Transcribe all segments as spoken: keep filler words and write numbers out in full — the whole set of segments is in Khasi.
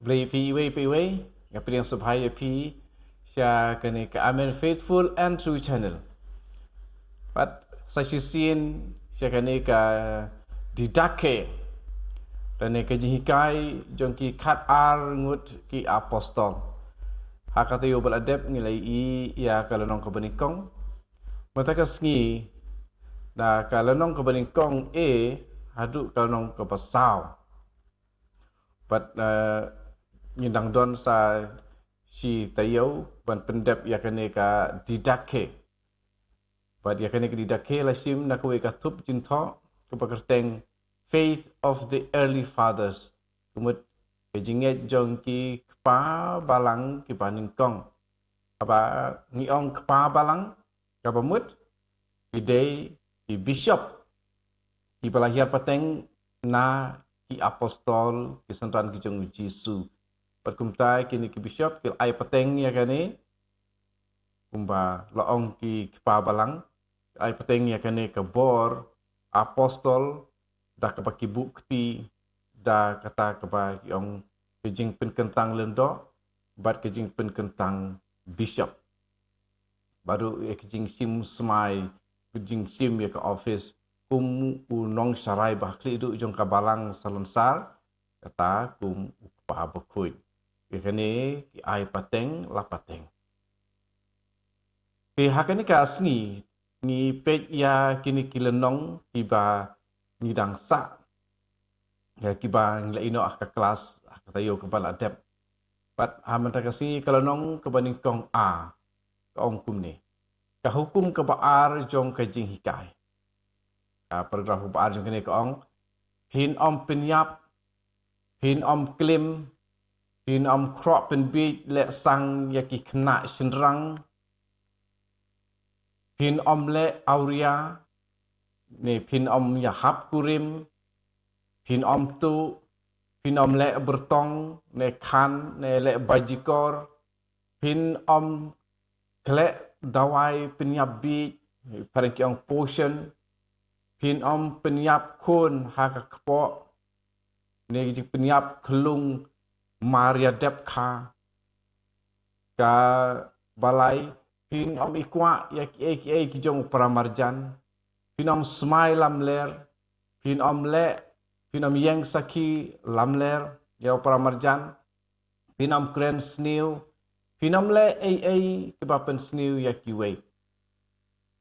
Blei phi iwei pa iwei, nga pdiang sngewbha ïa phi sha kane ka Amen Faithful and True Channel. Bad sa shisien sha kane ka Didache, lane ka jinghikai jong ki khat ar ngut ki apostol. Ha ka taïew ba la dep ngi la ïohi ïa ka lynnong kaba nyngkong. Mynta ka sngi, na ka lynnong kaba nyngkong A haduh ka lynnong kaba saw. Bad eh, ngin dang don sa shi taïew ban pyndep ïa kane ka Didache. Bad ïa kane ka Didache la shim na kawei ka thup jingthoh kaba kyrteng Faith of the Early Fathers. Ka mut ka jingngeit jong ki kpa balang kiba nyngkong. Haba ngi ong kpa balang, kaba mut ki dei ki bishop kiba la hiar pateng na ki apostol, ki synran ki jong U Jisu. Bad kumta kine ki bishop ki la ai pateng ïa kane, kumba la ong ki kpa balang, ki ai pateng ïa kane ka bor apostol da kaba ki buh kti da kata kaba ki ong ka jingpynkyntang lyngdoh bad ka jingpynkyntang bishop. Bad ruh ïa ka jingshim smai, ka jingshim ïa ka office kum u nongsharai ba khlieh duh jong ka balang salonsar, kata kum u kpa bakhuid. Ïa kane ki ai pateng la pateng. Te ha kane ka sngi ngi peit ïa kine ki lynnong kiba ngi dang sah, ïa kiba ngi la ïehnoh ha ka klas ha ka taïew kaba la dep. Bad ha mynta ka sngi ka lynnong kaba nyngkong A ka ong kumne: Ka hukum kaba ar jong ka jinghikai. Ka paragraph kaba ar jong kane ka ong: Phin ym pynïap, phin ym klim, phin ym khroh pynbiej leh sang ïa ki khynnah shynrang, phin ym leh awria, ne phin ym ïahap kurim, phin ym tuh, phin ym leh byrtong, ne khan, ne leh bajikor, phin ym khleh dawai pynïap biej, phareng ki ong potion, phin ym pynïap khun ha ka kpoh, ne ki jingpynïap khlung mar ïadep kha. Kaba lai, phin ym ïkwah ïa kiei kiei ki jong u para marjan, phin ym smai lamler, phin ym leh, phin ym ïeng sakhi lamler ïa u para marjan, phin ym kren sniew, phin ym leh ei ei kiba pynsniew ïa kiwei.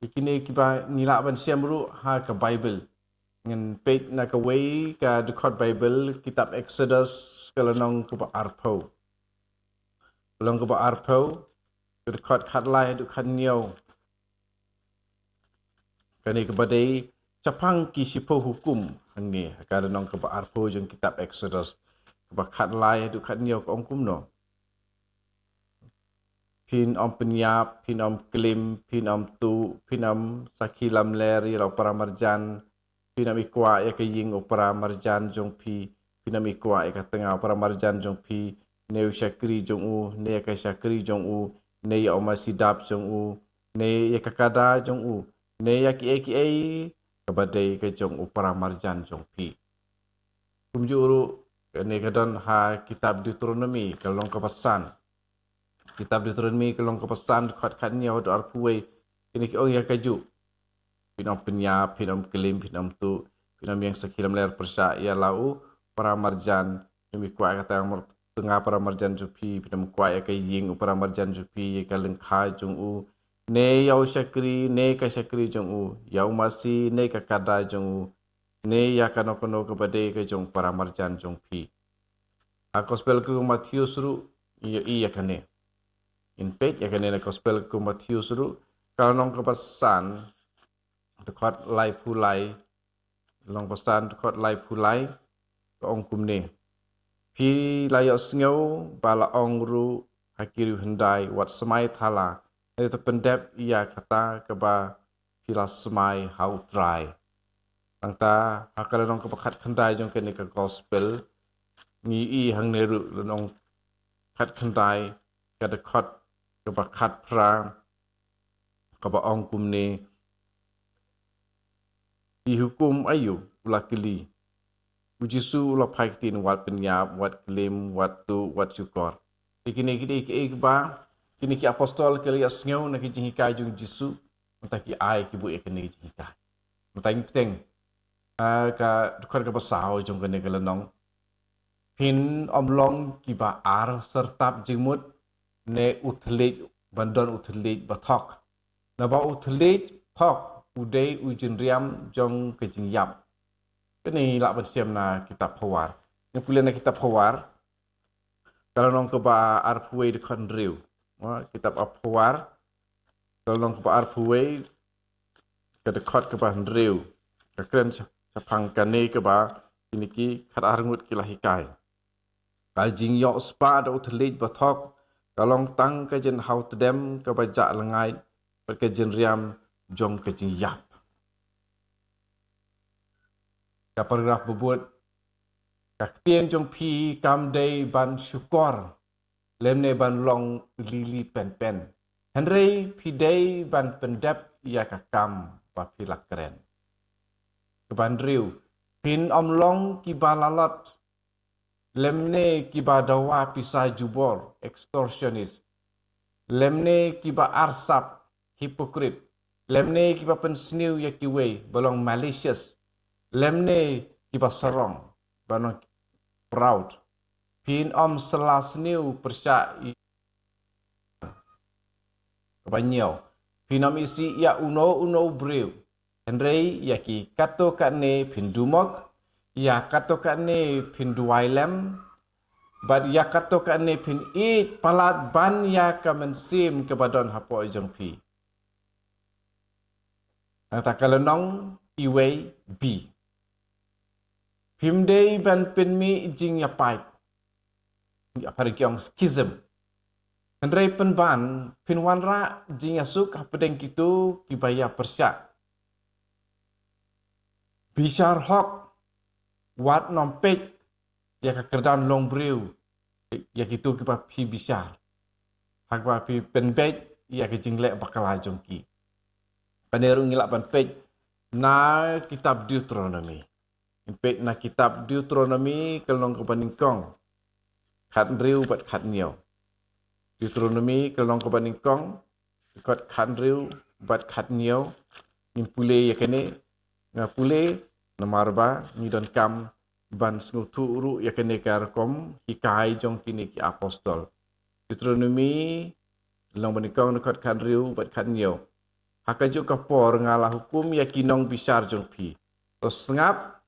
Ïa kine kiba ngi lah ban shem ruh ha ka Baibl. Ngin peit na kawei ka dkhot Baibl, kitab Exodus ka lynnong kaba arphew. Lynnong kaba arphew, ka dkhot khatlai haduh khathynñiew. Kane kaba dei shaphang ki shiphew hukum hangne ha ka lynnong kaba arphew jong kitab Exodus, kaba khatlai haduh khathynñiew ka ong kumno: Phin ym pynïap, phin ym klim, phin ym tuh, phin ym sakhi lamler ïa la u para marjan, phin ym ïkwah ïa ka ïing u para marjan jong phi, phin ym ïkwah ïa ka tnga u para marjan jong phi, ne u shakri jong u, ne ïa ka shakri jong u, ne ïa u masi dap jong u, ne ïa ka kada jong u, ne ïa kiei kiei kaba dei ka jong u para marjan jong phi. Kumjuh ruh kane ka don ha kitab Deuteronomi ka lynnong kaba san. Kitab Deuteronomi ka lynnong kaba san, dkhot khathynñiew haduh arphew wei. Kine ki ong ïa kajuh: Phin ym pynïap, phin ym klim, phin ym tuh, phin ym ïeng sakhi lamler pyrshah ïa la u para marjan, phin ym ïkwah ïa ka tnga mar-, tnga para marjan jong phi, phin ym kwah ïa ka ïing u para marjan jong phi, ïa ka lyngkha jong u, ne ïa u shakri ne ka shakri jong u, ïa u masi ne ka kada jong u, ne ïa kano kano kaba dei ka jong u para marjan jong phi. Ha Gospel ka Mathius ruh ngi ïohi ïa kane. Ngin peit ïa kane na Gospel ka Mathius ruh, ka lynnong kaba san, dkhot laiphew lai. Lynnong kaba san, dkhot laiphew lai, ka ong kumne: Phi la ïohsngew ba la ong ruh ha ki riewhyndai, wat smai thala, hynrei to pyndep ïa kata kaba phi la smai ha U Trai. Nangta ha ka lynnong kaba khatkhyndai jong kane ka Gospel, ngi ïohi hangne ruh, lynnong khatkhyndai, ka dkhot kaba khatphra, kaba ong kumne: Ki hukum aïu? U la kylli. U Jisu u la phai ktien, wat pynïap, wat klim, wat tuh, wat shukor. Te kine ki dei kiei kiba kine ki apostol ki la ïohsngew na ki jinghikai jong u Jisu, mynta ki ai kiba ïa kine ki jinghikai. Mynta ngi bteng, ah, ka dkhot kaba saw jong kane ka lynnong. Phin ym long kiba ar syrtap jingmut, ne u thylliej, ban don u thylliej ba thok. Naba u thylliej thok u dei u jingriam jong ka jingïap. Kane ngi lah ban shem na kitab Phawar. Ngi pule na kitab Phawar, ka lynnong kaba arphew wei, dkhot hynriew. Ha, kitab Phawar, ka lynnong kaba arphew wei, ka dkhot kaba hynriew. Ka kren sha-, shaphang kane kaba kine ki khatar ngut ki la hikai. Ka jingïoh spah da u thylliej ba thok ka long tang ka jinghaw tdem kaba jah lyngngai bad ka jingriam jong ka jingïap. Ka paragraph ba bud, ka ktien jong phi kam dei ban shukor, lymne ban long lili penpen. Hynrei phi dei ban pyndep ïa ka kam ba phi la kren. Kaba hynriew, phin ym long kiba lalot, lymne kiba dawa pisa jubor, extortionist, lymne kiba arsap, hypocrite, lymne kiba pynsniew ïa kiwei, ba long malicious, lymne kiba sarong, ba long proud. Phin ym sla sniew pyrshah ïa, kaba hynñiew, phin ym isih ïa uno uno u briew. Hynrei ïa ki katto katne phin dumok, ïa katto katne phin duwai lem, bad ïa katto katne phin ïeit palat ban ïa ka mynsiem kaba don hapoh jong phi. Nangta ka lynnong iwei B. Phim dei ban pynmih jingïapait, ïa phareng ki ong schism. Hynrei pynban phin wanrah jingïasuk hapdeng kito kiba ïa pyrshah. Bishar hok, wat nym peit ïa ka kyrdan longbriew ïa kito kiba phi bishar, ha kaba phi pynbeit ïa ka jingleh bakla jong ki. Kane ruh ngi lah ban peit na kitab Deuteronomi. Ngin peit na kitab Deuteronomi ka lynnong kaba nyngkong, khathynriew bad khathynñiew. Deuteronomi ka lynnong kaba nyngkong, dkhot khathynriew bad khathynñiew. Ngin pule ïa kane, nga pule namar ba ngi donkam ban sngewthuh ruh ïa kane ka rukom hikai jong kine ki apostol. Deuteronomi, lynnong banyngkong, dkhot khathynriew bad khathynñiew. Ha kajuh ka por nga la hukum ïa ki nongbishar jong phi, to sngap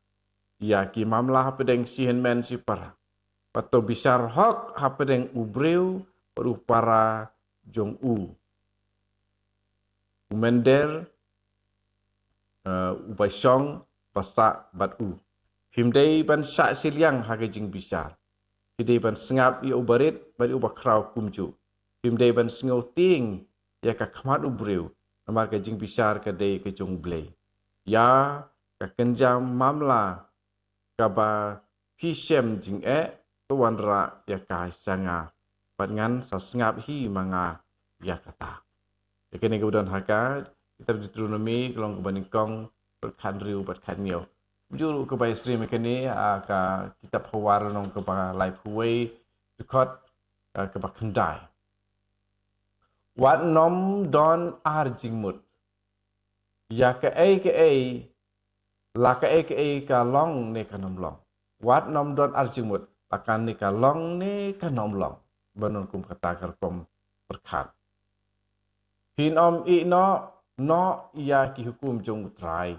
ïa ki mamla hapdeng shi hynmen shi para, bad to bishar hok hapdeng u briew bad u para jong u, u mynder, eh, u bashong basa bad u. Phim dei ban shah shiliang ha ka jingbishar. Phi dei ban sngap ïa u barit bad ïa u bakhraw kumjuh. Phim dei ban sngewtieng ïa ka khmat u briew, namar ka jingbishar ka dei ka jong U Blei. Ïa ka kynja mamla kaba phi shem jingeh, to wanrah ïa ka sha nga, bad ngan sa sngap hi ma nga ïa kata. Ïa kane kaba don ha ka kitab Deuteronomi ka lynnong kaba nyngkong, dkhot khathynriew bad khathynñiew. Kumjuh ruh kaba ïasyriem ïa kane ha ka kitab Phawar lynnong kaba laiphew wei, dkhot, eh, kaba khyndai. Wat nym don ar jingmut ïa kaei kaei, la kaei kaei ka long ne kan ym long. Wat nym don ar jingmut, la kane ka long ne kan ym long. Ban don kum kata ka rukom pyrkhat. Phin ym ïehnoh noh ïa ki hukum jong U Trai.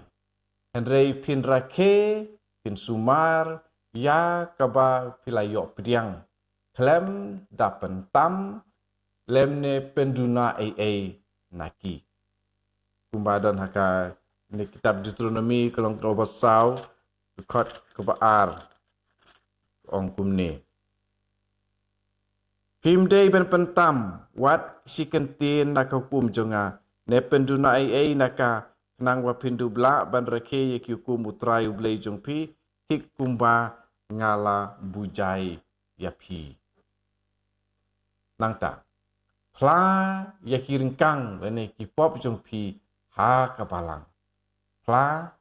Hynrei phin rakhe, phin sumar ïa kaba phi la ïoh pdiang, khlem da pyntam lymne pynduna ei ei na ki. Kumba don ha kane kitab Deuteronomi ka lynnong kaba saw, dkhot kaba ar, ong kumne: Phim dei ban pyntam wat shi kyntien na ka hukum jong nga, ne pynduna ei ei na ka, khnang ba phin dup lah ban rakhe ïa ki hukum U Trai U Blei jong phi, thik kumba nga la bujai ïa phi. Nangta, phla ïa ki ryngkang lane ki pop jong phi ha ka balang. Phla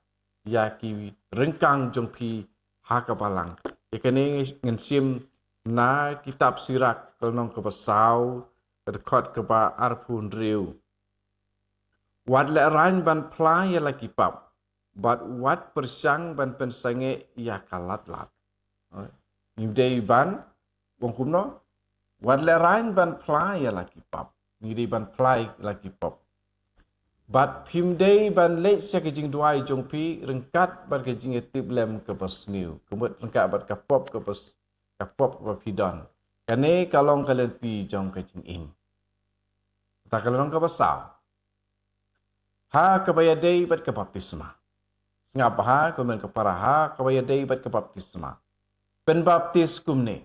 ïa ki ryngkang jong phi ha ka balang. Ïa kane ngan shim na kitab Sirak, ka lynnong kaba saw, ka dkhot kaba arphew hynriew. Wat lehraiñ ban phla ïa la ki pap, bad wat pyrshang ban pynsangeh ïa ka lad lad. Ngi dei ban, ong kumno, wat lehraiñ ban phla ïa la ki pap. Ngi dei ban phla ïa la ki pap. Bad phim dei ban leit sha ka jingduwai jong phi ryngkat bad ka jingïatiplem kaba sniew, ka mut ryngkat bad ka pop kaba s-, ka pop kaba phi don. Kane ka long ka lynti jong ka jingim. Ta ka lynnong kaba saw. Ha kaba ïadei bad ka baptisma. Sngap ha, kumne ka para, ha kaba ïadei bad ka baptisma. Pynbaptis kumne.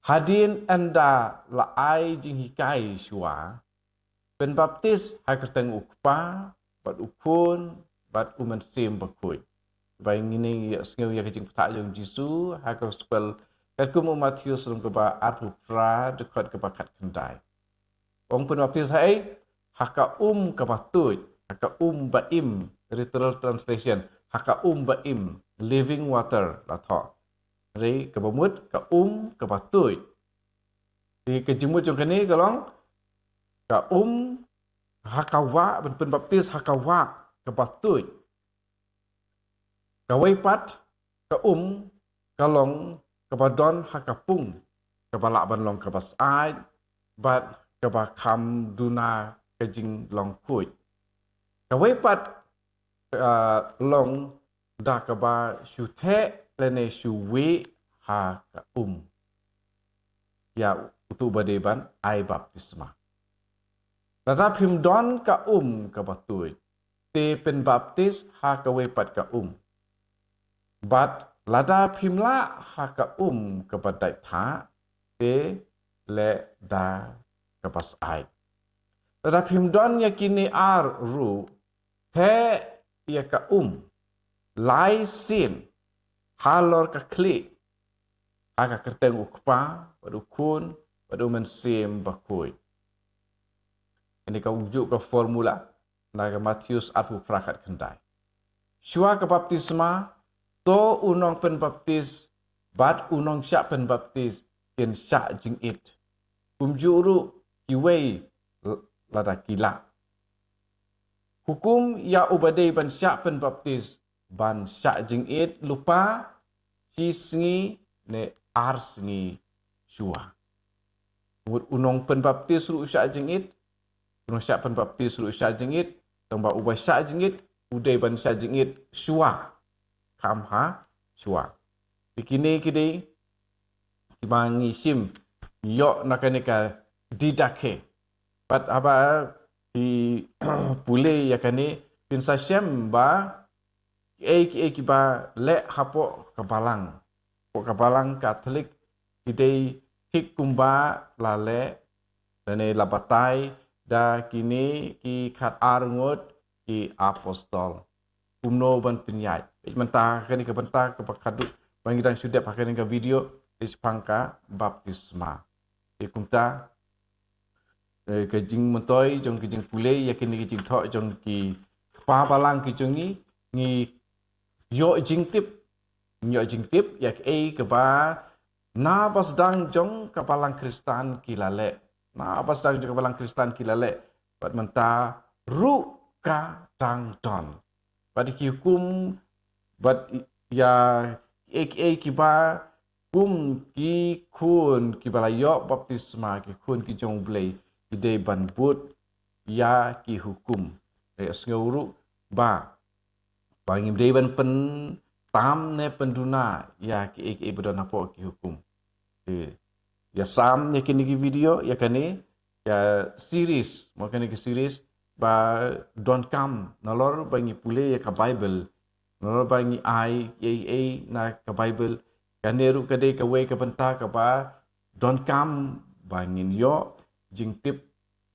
Hadien ynda la ai jinghikai shuwa, pynbaptis ha ka kyrteng U Kpa, bad U Khun, bad U Mynsiem Bakhuid. Ba ngin ïa sngew ïa ka jingpyntha jong Jisu ha ka gospel katkum u Mathaios lynnong kaba arphew phra, dkhot kaba khatkhyndai. Ong pynbaptis ha ei, ha ka um kaba tuid, ha ka um ba im, literal translation, ha ka um ba im, living water, la thoh. Hynrei kaba mut, ka um kaba tuid. Te ka jingmut jong kane ka long, ka um, ha ka wah, ban pynbaptis ha ka wah kaba tuid. Kawei pat, ka um, ka long kaba don ha ka pung, kaba lah ban long kaba syaid, bad kaba kham duna ka jinglong khuid. Kawei pat, ah, long da kaba shu theh lane shu wieh ha ka um. Ïa utu ba dei ban ai baptisma. Lada phim don ka um kaba tuid, te pynbaptis ha kawei pat ka um. Bad lada phim lah ha ka um kaba dait thah, te leh da kaba syaid. Lada phim don ïa kine ar ruh, theh ïa ka um lai sien halor ka khlieh, ha ka kyrteng U Kpa, bad U Khun, bad U Mynsiem Bakhuid. Kane ka juh ka formula na ka Mathaios arphew phra khatkhyndai. Shuwa ka baptisma, to u nongpynbaptis bad u nongshah pynbaptis kin shah jingit. Kumjuh ruh kiwei l-, lada ki lah. Hukum ïa uba dei ban shah pynbaptis ban shah jingit lypa shi sngi ne ar sngi shuwa. Mut u nongpynbaptis ruh u shah jingit, u nongshah pynbaptis ruh u shah jingit, tangba uba shah jingit u dei ban shah jingit shuwa, kham ha shuwa. Te kine ki dei kiba ngi shim ïoh na kane ka Didache. Bad haba phi pule ïa kane, phin sa shem ba kiei kiei kiba leh hapoh ka balang, hapoh ka balang Katholik, ki dei thik kumba la leh lane la batai da kine ki khatar ngut ki apostol. Kumno ban pynïaid? Peit mynta kane ka bynta kaba khadduh ba ngi dang shu dep ha kane ka video, te shaphang ka baptisma. Te kumta, eh, ka jingmyntoi jong ka jingpule ïa kine ki jingthoh jong ki kpa balang ki jong ngi, ngi ïoh jingtip, ngi ïoh jingtip ïa kaei kaba na ba sdang jong ka balang Khristan ki la leh, na ba sdang jong ka balang Khristan ki la leh, bad mynta ruh ka dang don. Bad ki hukum, bad ïa kiei kiei kiba kum ki khun kiba la ïoh baptisma, ki khun ki jong U Blei, ki dei ban bud ïa ki hukum. Ïa sngew ruh ba, ba ngim dei ban pyntam ne pynduna ïa kiei kiei ba don hapoh ki hukum. Te ïa sam ïa kine ki video, ïa kane ïa series, mo kane ki series ba donkam nalor ba ngi pule ïa ka Bible, nalor ba ngi ai ïa ei na ka Bible. Kane ruh ka dei kawei ka bynta kaba donkam ba ngin ïoh jingtip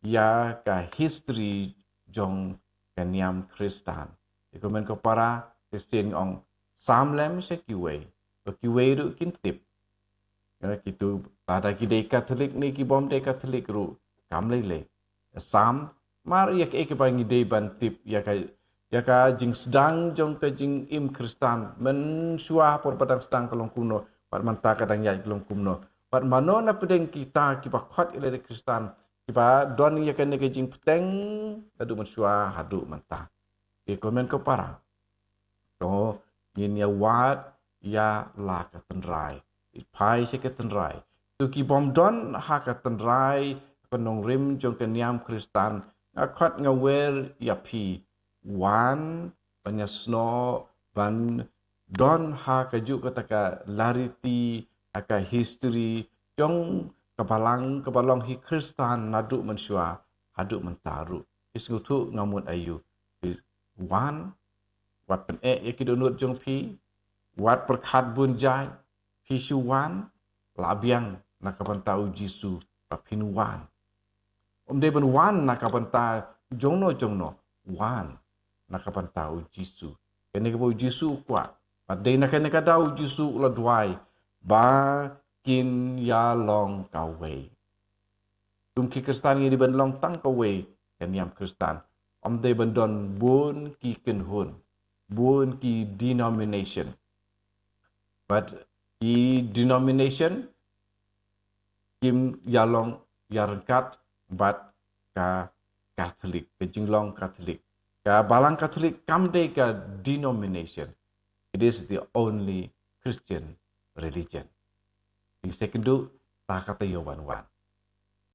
ïa ka history jong ka niam Khristan. Te kumne ko para Khristan, ong sam lem sha kiwei, ba kiwei ruh kin tip. Ïa kitu, lada ki dei Katholik ne ki bym dei Katholik ruh kam lei lei. Sam, mar ïa kaei kaba ngi dei ban tip ïa ka ïa ka jingsdang jong ka jingim Khristan, mynshuwa por ba dang sdang ka long kumno, bad mynta ka dang ïaid ka long kumno. Bad mano na pdeng kita kiba khot ïa lade Khristan, kiba don ïa kane ka jingpyrshang, naduh mynshuwa haduh mynta. Te ko hynmen ko para, to ngin ïa wad ïa la ka tynrai. Phai sha ka tynrai. To ki bym don ha ka tynrai, ka nongrim jong ka niam Khristan, nga khot nga wer ïa phi, wan ban ïasnoh, ban don ha kajuh kata ka lariti, ha ka history jong ka balang kaba long hi Khristan naduh mynshuwa haduh mynta ruh. Phi sngewthuh nga mut aïu? Phi wan, wat pyneh ïa ki dohnud jong phi, wat pyrkhat bun jait, phi shu wan, la biang na ka bynta U Jisu ba phin wan. Ym dei ban wan na ka bynta jongno jongno, wan na ka bynta U Jisu. Kane kaba U Jisu u kwah, bad dei na kane ka daw U Jisu u la duwai ba kin ïa long kawei. Kum ki Khristan ngi dei ban long tang kawei ka niam Khristan. Ym dei ban don bun ki kynhun, bun ki denomination. Bad ki denomination kim ïa long ïa ryngkat bad ka Catholic, ka jinglong Catholic. Ka balang Catholic kam dei ka denomination. It is the only Christian religion. Ïa second tu, ta kata ïa wan wan.